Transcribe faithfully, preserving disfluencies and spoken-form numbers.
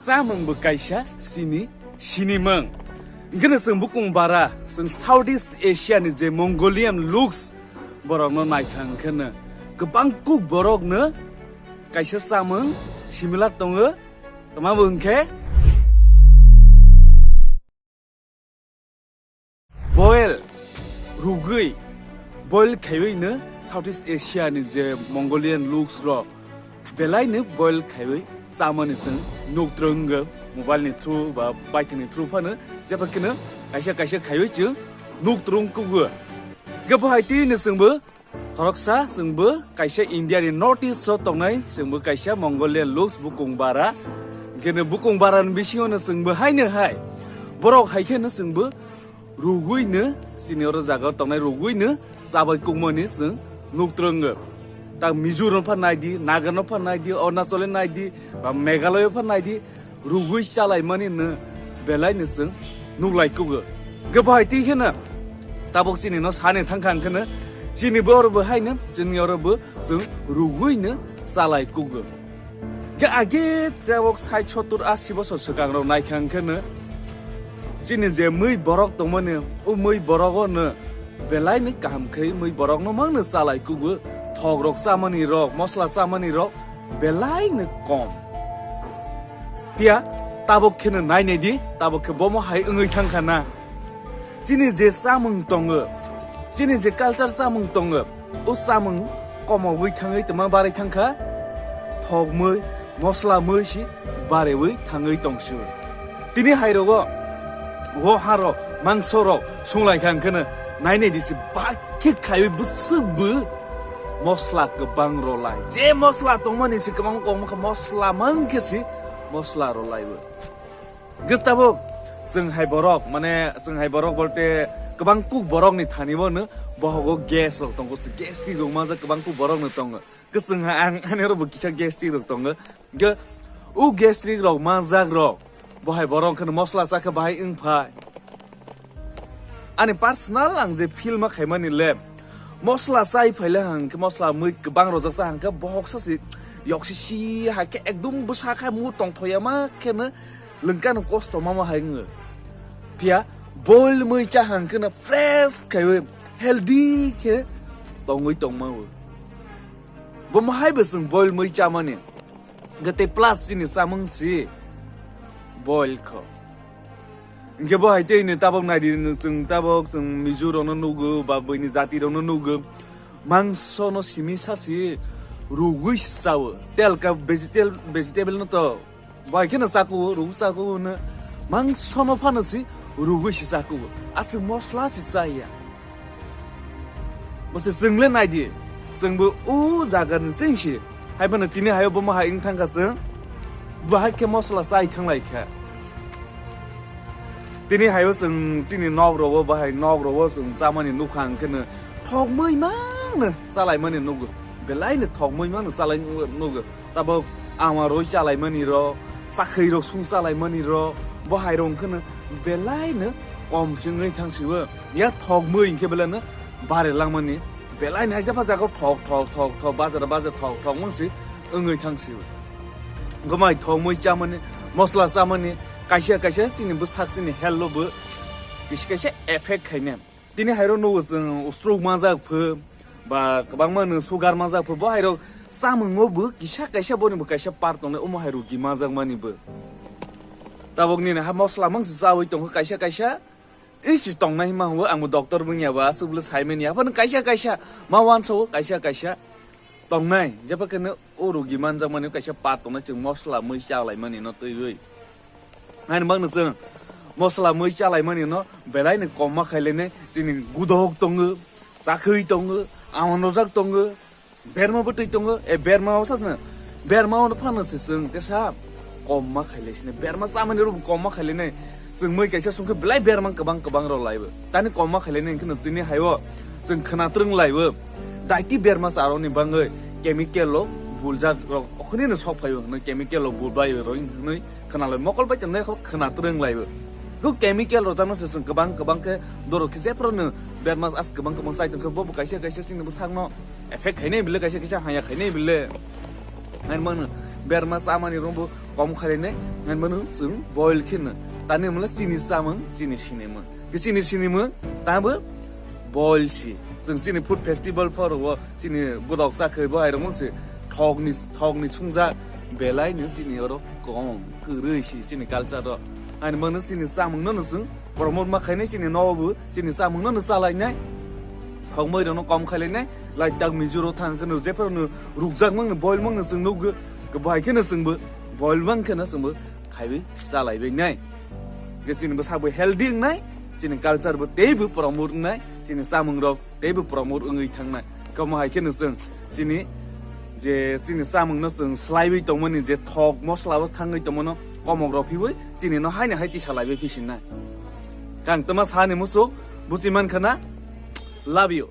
Chamung bo kaisa chini sinimung. Hingkheno chwng bukung bara, chwng South East Asia ni je Mongolian looks borokno naikha hingkheno kwbang kuk borokno kaisa chamung similar tongo. Tama bo hingkhe boil, rugwi, boil khaiwi no South East Asia ni je Mongolian looks rok belai no boil khaiwi chamani chwng nuk twrwngo mobile ni through ba baithang ni through phano jeba kheno kaisa kaisa khaiwi chwng nuk twrwng kugo. Hingkhe bo hai twi no chwngbo khoroksa chwngbo kaisa India ni North East o tongnai chwngbo kaisa Mongolian looks bukung bara. Hingkhe no bukung bara ni bisingo no chwngbo hai no hai borok hai khe no chwngbo rugwi no chini oro jaga o tongnai rugwi no chabai kukmani chwng nuk twrwngo. Tak Mizoram pha nai di, Naga no pha nai di, Arunachal nai di, ba Meghalaya pha nai di, rugwi chalaimani no belai no chwng nuklai kugo. Hingkhe bo hai twi kheno tabuk chini no sani thangkha hingkheno chini bo oro bo hai no chini oro bo chwng rugwi no chalai kugo. Hingkhe age tabuk sait sottur asi bosor swkang rok naikha hingkheno chini je mui borok tongmani, o mui borok o no belai no kaham khe mui borok no mang no chalai kugo. Thok rok chamani rok, mosla chamani rok belai no kom. Phiya tabuk kheno nai nai di, tabuk khe bomo hai wngwi thangkha na. Chini je chamung tongo, chini je culture chamung tongo, o chamung komogwi thangwi tongma barai thangkha, thokmui, moslamui si barewi thangwi tongsu. Tini hai rogo, o haro, mangso rok sunglai kha hingkheno nai nai di si ba khe khaiwi bwswk bo mosla kwbang rolai. Je mosla tongmani si kwbang kok mosla mang khe si mosla rolai bo. Hingkhe tabuk chwng hai borok, mane chwng hai borok bolte kwbang kuk borok ni thani bo no bohogo gas rok tongo, se gastric rok manjak kwbang kuk borok no tongo. Hingkhe chwng hai ang ani oro bo kisa gastric rok tongo. Hingkhe o gastric rok manjak rok bo hai borok kheno mosla chakhe bahai wng phai. Ani personal ang je feel ma khaimani le, mosla chai phaile hangkhe, mosla mui kwbang rojak cha hangkhe bohok sa se yok si si hai khe ekdum bwsa khe mu tongthoya ma khe no lwngkano kosto ma ma hai wngo. Phiya boil mui cha hangkhe no fresh khaiwi healthy khe tongwi tongma o. Bo ma hai bo chwng boil mui chamani. Hingkhe tei plus chini chamung si boil kho. Hingkhe bo hai tei ni tabuk nai di, chwng tabuk chwng Mizo rok no nugo, ba buini jati rok no nugo. Mangso no simi sa si rugwi si chao. Tel ka vegetable, vegetable no to. Bo hai kheno chakwo, rugwi chakwo no. Mangso no phano si rugwi si chakwo. Aswk mosla si chaya. Bo se chwng le nai di. Chwng bo o jaga ni chwng si. Hai phano tini hayo bo ma hai wng thang kha chwng. Bo hai khe mosla chai thang lai kha. Tini hayo chwng chini nok rogo, bo hai nok rogo chwng chamani nukha hwnkhe no thok mui mang no chalai mani nugo. Belai no thok mui mang no chalai nugo. Tabuk ama roi chalaimani rok, chakhwi rok sung chalaimani rok, bo hai rok kheno belai no kom se wngwi thang siwo. Ya thok mui hinkhe belai no bare langmani, belai no haijak pha jaga thok, thok, thok, thok, bazar, bazar thok, thok mang se wngwi thang siwo. Gomai thok mui chamani, mosla chamani, kaisa, kaisa chini bwsak chini health o bo kisa, kaisa effect khainai. Tini hairo nugo chwng stroke manjak pho, ba kwbangma no sugar manjak pho, bo hairo chamungo bo kisa kaisa boni bo kaisa part tongnai, omo hai rugi manjak mani bo. Tabuk nini ha mosla mang se chawi tongo kaisa kaisa, isi tongnai hima hwngo, ang bo doctor wngya ba, aswk bwle sai manya, phano kaisa kaisa ma wansa o kaisa kaisa. Tongnai, jeba khe no o rugi manjakmani kaisa part tongnai, chwng mosla mui chalaimani no twiwi. Ani bagno chwng mosla mui chalaimani no belai ni kom ma khailene, chini gudok tongo, chakhwi tongo, aman rojak tongo, berma bwtwi tongo, e berma o sasna, berma o phano se chwng tesa kom ma khailai sini, berma chamani rok kom ma khailai nai. Chwng mui kaisa sungkhe belai berma kwbang kwbang rok laibo. Tani kom ma khailai nai, hwnkhe no tini haio chwng khwna twrwng laibo. Daiti berma charokni bangwi chemical rok buljak rok okhoni no sok phaio hwnwi, chemical rok bulbai roi hwnwi khwna lai mokol bai tongnai kho khwna twrwng laibo. Kho chemical rok jano se chwng kwbang kwbang khe dorok khe jephru no berma as kwbang kwbang chai tongkhe bo bo kaisa kaisa chini bwsakno effect khainai bile, kaisa kaisa haya khainai bile. Ani mangno berma chamani rokbo kom khainai, hwnmano chwng boil kheno. Tani mula chini chamung, chini sinimung. Ke chini sinimung, tabo boil si. Chwng chini food festival phoro chini godok chakhai bo airok mung si thokni, thokni sungja belai no chini oro kom kwrwi si chini culture ro. Ani mano chini chamung no chwng promote ma khainai chini nobo chini chamung no chalainai. Thokmoi rokno kom khailainai, lai tak mijuro thang kheno jephano rukjak mangno boil mangno chwng nukgo. Ke bahai kheno chwngbo boil mang kheno chwngbo khaiwi chalaibainai. Ke chini bo sabo healthy wngnai, chini culture bo teibo promote wngnai, chini chamung rok teibo promote wngwi thangnai. Komo hai kheno chwng chini je chini chamung no chwng slaiwi tongmani je thok mosla bo thangwi tongmano komok rok phiwi chini no haino hai tisa laibai phisinai. Kang tama sani musuk busi man khana. Love you.